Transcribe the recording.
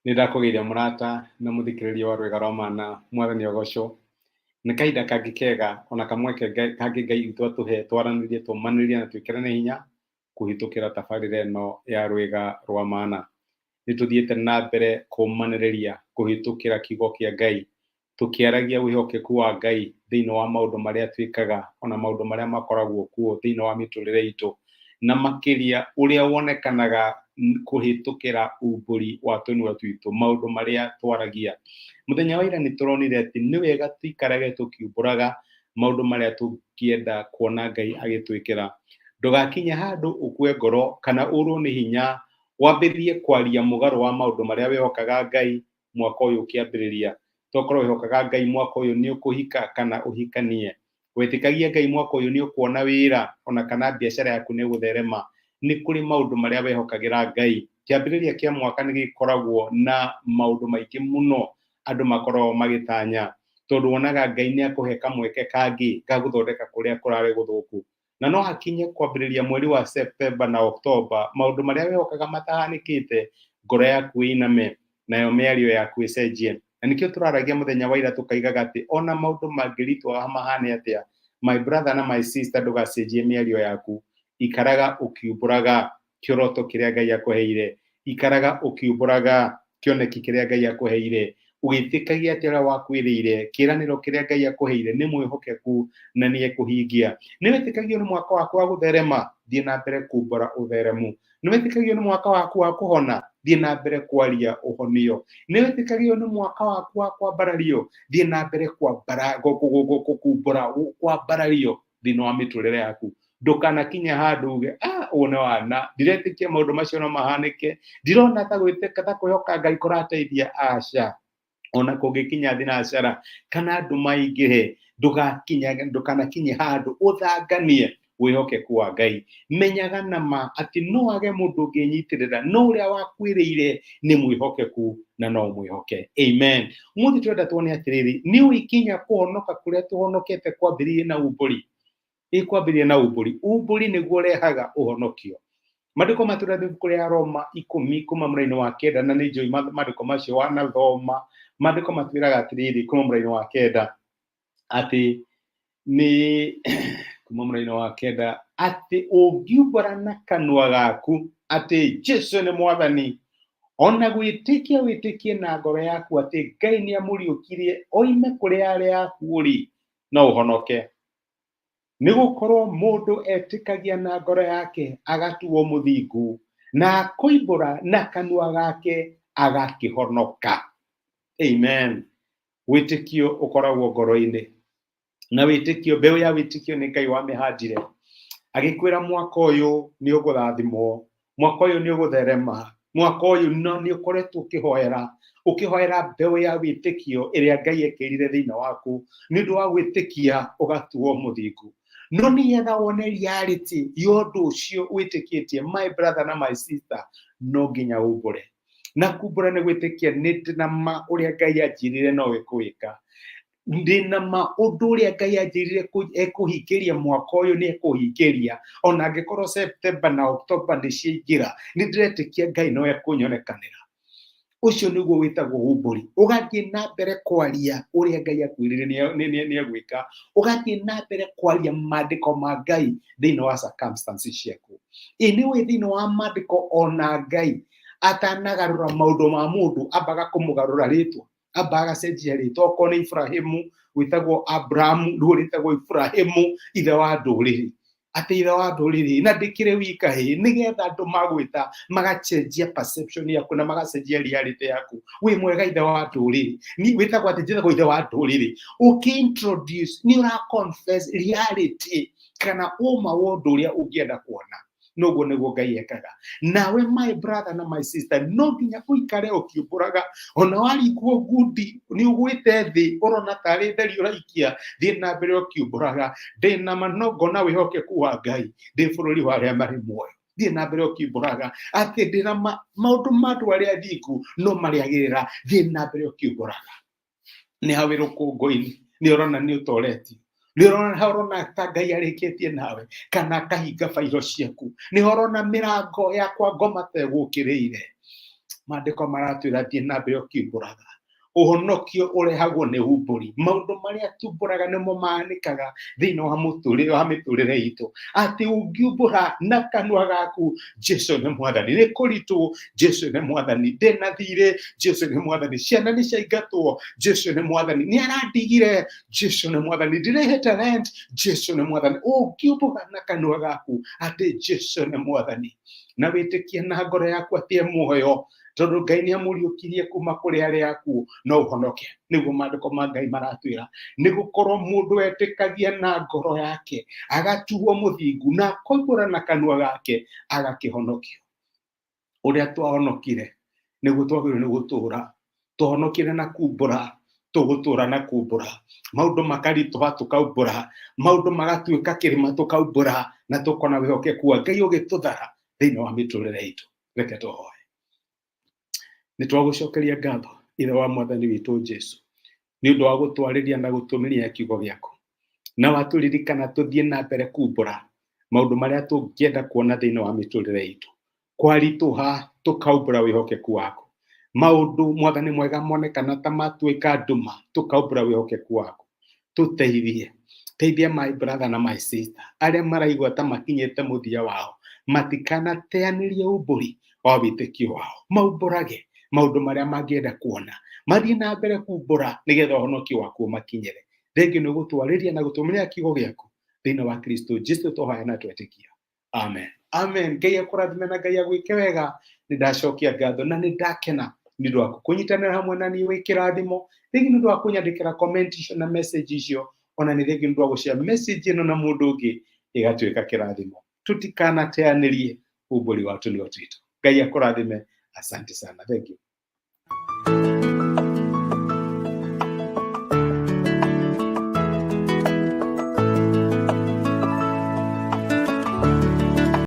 Nĩ ndakũgeithia mũrata na mũthikĩrĩria wa Rwĩga rwa Mana, Mwathani agocwo. Nĩ kahinda kangĩ kega ona kamweke kangĩ Ngai witũ atũhe twaranĩrie, tũmanĩrie na twĩkĩrane hinya kũhĩtũkĩra tabarĩra ĩno ya Rwĩga rwa Mana. Nĩ tũthiĩte na mbere kũmanĩrĩria kũhĩtũkĩra kiugo kĩa Ngai, tũkĩaragia wĩhokeku wa Ngai thĩinĩ wa maũndũ marĩa twĩkaga ona maũndũ marĩa makoragwo kuo thĩinĩ wa mĩtũrĩre itũ, na makĩria ũrĩa wonekanaga kũhĩtũkĩra umbũri wa tũnua twitũ, maũndũ marĩa twaragia. Mũthenya wa ira nĩ tũronire atĩ nĩ wega tũikarage tũkiumbũraga maũndũ marĩa tũngĩenda kuona Ngai agĩtwĩkĩra. Ndũgakinye handũ ũkue ngoro kana ũrwo nĩ hinya wambĩrĩrie kwaria mũgarũ wa maũndũ marĩa wĩhokaga Ngai mwaka ũyũ ũkĩambĩrĩria. Tokorwo wĩhokaga Ngai mwaka ũyũ nĩ ũkũhika kana ũhikanie. Wetĩkagia Ngai mwaka ũyũ nĩ ũkuona wĩra ona kana biacara yaku nĩ ĩgũtherema. Nĩ kũrĩ maũndũ marĩa wehokagĩra Ngai. Kĩambĩrĩria kĩa mwaka nĩ gĩkoragwo na maũndũ maingĩ mũno andũ makoragwo magĩtanya, tondũ wonaga Ngai nĩ akũhe kamweke kangĩ ga gũthondeka kũrĩa kũrarĩ gũthũku. Na no hakinye kwambĩrĩria mweri wa Septemba na Oktoba, maũndũ marĩa wehokaga matahanĩkĩte, ngoro yaku ĩiname, nayo mĩario yaku ĩcenjie. Na nĩkĩo tũraragia mũthenya wa ira tũkaigaga atĩ ona maũndũ mangĩritũha mahane atĩa, my brother na my sister, ndũgacenjie mĩario yaku. Ikaraga ũkiumbũraga kĩoroto kĩrĩa Ngai akũheire, ikaraga ũkiumbũraga kĩoneki kĩrĩa Ngai akũheire, ũgĩtĩkagia atĩ ũrĩa wakwĩrĩire, kĩĩranĩro kĩrĩa Ngai akũheire nĩ mwĩhokeku na nĩ ekũhingia. Nĩ wĩtĩkagio nĩ mwaka waku wa gũtherema, thiĩ na mbere kumbũra ũtheremu. Nĩ wĩtĩkagio nĩ mwaka waku wa kũhona, thiĩ na mbere kwaria ũhonio. Nĩ wĩtĩkagio nĩ mwaka waku wa kwambarario, thiĩ na mbere kumbũra kwambarario thĩinĩ wa mĩtũrĩre yaku. Ndũkanakinye handũ uge, ah, ũũ nĩ wana, ndiretĩkia maũndũ macio no mahanĩke, ndirona ta gwĩtĩka ta kwĩhoka Ngai kũrateithia, aca. Ona kũngĩkinya thinacara kana andũ maingĩhe, ndũkanakinye handũ ũthanganie wĩhokeku wa Ngai. Menyaga na ma atĩ no age mũndũ ũngĩnyitĩrĩra, no ũrĩa wakwĩrĩire nĩ mwĩhokeku na no ũmwĩhoke. Amen. Ũmũthĩ tũrenda tuone atĩrĩrĩ, nĩ ũĩ kinya kũhonoka kũrĩa tũhonokete kwambĩrĩirie na umbũri? Ĩ kwambĩrĩria na umbũri. Umbũri nĩguo ũrehaga ũhonokio. Maandĩko matwĩra ibuku rĩa Roma 10 kuma mũraini wa 9, na nĩ njũĩ maandĩko macio wanathoma. Maandĩko matwĩraga atĩrĩrĩ kuma mũraini wa 9 atĩ nĩ kuma mũraini wa 9 atĩ ũngiumbũra na kanua gaku atĩ Jesu nĩ Mwathani, ona gwĩtĩkia wĩtĩkie na ngoro yaku atĩ Ngai nĩ amũriũkirie oime kũrĩ arĩa akuũ-rĩ, no ũhonoke. Nĩ gũkorwo mũndũ etĩkagia na ngoro yake agatuo mũthingu, na akoimbũra na kanua gake agakĩhonoka. Amen. Wĩtĩkio ũkoragwo ngoro-inĩ, na wĩtĩkio, mbeũ ya wĩtĩkio nĩ Ngai wamĩhandire, agĩkwĩra mwaka ũyũ nĩ ũkũrathimwo, mwaka ũyũ nĩ ũgũtherema, mwaka ũyũ no nĩ ũkoretwo ũkĩhoera, ũkĩhoera mbeũ ya wĩtĩkio ĩrĩa Ngai ekĩrire thĩinĩ waku, nĩ ũndũ wa gwĩtĩkia ũgatuo mũthingu. No nĩgetha wone reality ya ũndũ ũcio wĩtĩkĩtie, my brother na my sister, no nginya umbũre. Na kumbũra nĩ gwĩtĩkia nĩ ndĩ na ma ũrĩa Ngai anjĩrire no ekũwĩka. Ndĩ na ma ũndũ ũrĩa Ngai anjĩrire ekũhingĩria mwaka ũyũ nĩ ekũhingĩria, ona angĩkorwo September na October nĩ ciaingĩra, nĩ ndĩretĩkia Ngai no ekũnyonekanĩra. Ũcio nĩguo wĩtagwo umbũri. Ũgathiĩ na mbere kwaria ũrĩa Ngai akwĩrire nĩ egwĩka, ũgathiĩ na mbere kwaria maandĩko ma Ngai thĩinĩ wa circumstances ciaku. Ĩ nĩ ũĩ thĩinĩ wa maandĩko ona Ngai atanagarũra maũndũ ma mũndũ ambaga kũmũgarũra rĩtwa, ambaga agacenjia rĩtwa. Okorwo nĩ Ibrahimu wĩtagwo Abrahamu, rĩu rĩtagwo Ibrahimu ithe wa ndũrĩrĩ, atĩ ithe wa ndũrĩrĩ, na ndĩkĩrĩ wika ĩ, nĩgetha andũ magwĩta magacenjia perception yaku na magacenjia reality yaku. Wĩ mwega ithe wa ndũrĩrĩ, ni wĩtagwo atĩ njĩtagwo ithe wa ndũrĩrĩ. Ũkĩ-introduce nĩ ũra confess reality kana ũma wa ũndũ ũrĩa ũngĩenda kuona. Noguo nĩguo Ngai ekaga. Nawe my brother na my sister, no nginya ũikare ũkiumbũraga. Ona waringwo ngundi nĩ ũgwĩte thĩ, ũrona tarĩ theri ũraikia, thiĩ na mbere ũkiumbũraga. Ndĩ na ma no ngona wĩhokeku wa Ngai ndĩ bũrũri wa arĩa marĩ muoyo. Thiĩ na mbere ũkiumbũraga atĩ ndĩ na ma maũndũ ma andũ arĩa athingu no marĩagĩrĩra. Thiĩ na mbere ũkiumbũraga. Nĩ ha wĩ rũkũngũ-inĩ, nĩ ũrona nĩ ũtoretio, nĩ ũrona ha ũrona ta Ngai arĩkĩtie nawe kana akahinga bairo ciaku, nĩ ũrona mĩrango ya kwa ngoma ta ĩgũkĩrĩire. Maandĩko maratwĩra thiĩ na mbere ũkiumbũraga. Ũhonokio ũrehagwo nĩ umbũri. Maũndũ marĩa tumbũraga nĩmo maanĩkaga thĩinĩ wa mũtũrĩre wa mĩtũrĩre itũ. Atĩ ũngiumbũra na kanua gaku Jesu nĩ mwathani, nĩ kũritũ Jesu nĩ mwathani, ndĩna thirĩ Jesu nĩ mwathani, ciana nĩ ciaingatwo Jesu nĩ mwathani, nĩ arandigire Jesu nĩ mwathani, ndirĩhĩte rent Jesu nĩ mwathani. Ũngiumbũra na kanua gaku atĩ Jesu nĩ mwathani na wĩtĩkie na ngoro yaku atĩ e muoyo, tondũ Ngai nĩ amũriũkirie kuma kũrĩ arĩa akuũ, no ũhonoke. Nĩguo maandĩko ma Ngai maratwĩra, nĩ gũkorwo mũndũ etĩkagia na ngoro yake agatuo mũthingu, na akoimbũra na kanua gake agakĩhonokio. Ũrĩa twahonokire nĩguo twagĩrĩirwo nĩ gũtũra. Twahonokire na kumbũra, tũgũtũra na kumbũra. Maũndũ makaritũha tũkaumbũra, maũndũ magatuĩka kĩrĩma tũkaumbũra, na tũkona wĩhokeku wa Ngai ũgĩtũthara thĩinĩ wa mĩtũrĩre itũ. Reke tũhoe. Nĩ twagũcokeria ngatho Ithe wa Mwathani witũ Jesu nĩ ũndũ wa gũtwarĩria na gũtũmĩria kiugo gĩaku, na watũririkana tũthiĩ na mbere kumbũra maũndũ marĩa tũngĩenda kuona thĩinĩ wa mĩtũrĩre itũ. Kwaritũha tũkaumbũra wĩhokeku waku, maũndũ Mwathani mwega monekana ta matuĩka nduma, tũkaumbũra wĩhokeku waku. Tũteithie, teithia my brother na my sister arĩa maraigua ta makinyĩte mũthia wao, matikanateanĩrie umbũri wa wĩtĩkio wao, maumbũrage maũndũ marĩa mangĩenda kuona, mathiĩ na mbere kumbũra nĩgetha ũhonokio waku ũmakinyĩre. Thengiũ nĩ gũtwarĩria na gũtũmĩra kiugo gĩaku thĩinĩ wa Kristo Jesu tũhoya na twetĩkia, amen, amen. Ngai akũrathime na Ngai agwĩke wega. Nĩ ndacokia ngatho na nĩ ndakena nĩ ũndũ waku kũnyitanĩra hamwe na niĩ wĩ kĩrathimo. Thengiũ nĩ ũndũ wa kũnyandĩkĩra comment icio na message icio, ona nĩ thengiũ nĩ ũndũ wa gũshare message ĩno na mũndũ ũngĩ ĩgatuĩka kĩrathimo. Tũtikanateanĩrie umbũri wa tũnua twitũ. Ngai akũrathime, asante sana, thank you.